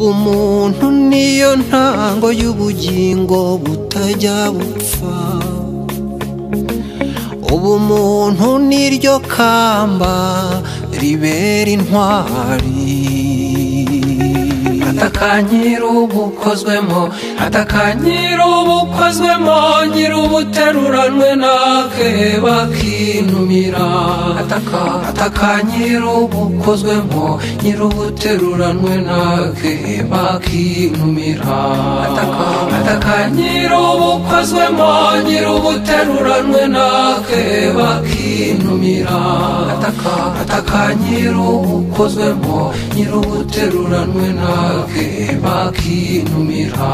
Ubumuntu niyo ntango y'ubugingo butajya bupfa. Ubumuntu niryo kamba ribera intwari. Ataka nyirubukozwemo, ataka nyirubukozwemo, nyirubuteruranwe nake bakintumira. Ataka, ataka nyirubukozwemo, nyirubuteruranwe nake bakintumira. Ataka, ataka nyirubukozwemo, nyirubuteruranwe nake bakintumira. Ataka, ataka nyirubukozwemo, nyirubuteruranwe nake bakintumira.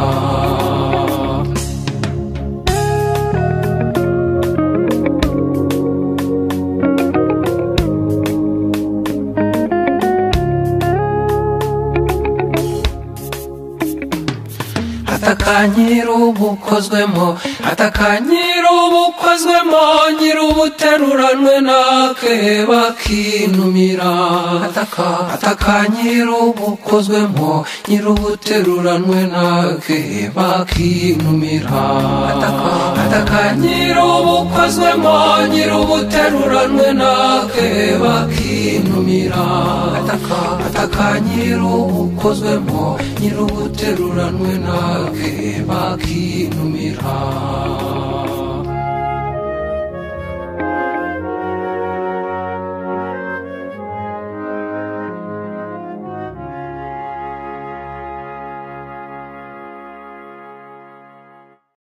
Ataka nyirubukozwemo, ataka nyirubukozwemo, nyirubuteruranwe nake bakintumira. Ataka, ataka nyirubukozwemo, nyirubuteruranwe nake bakintumira. Ataka, ataka nyirubukozwemo, nyirubuteruranwe nake bakintumira. Ataka, ataka nyirubukozwemo, nyirubuteruranwe nake bakintumira.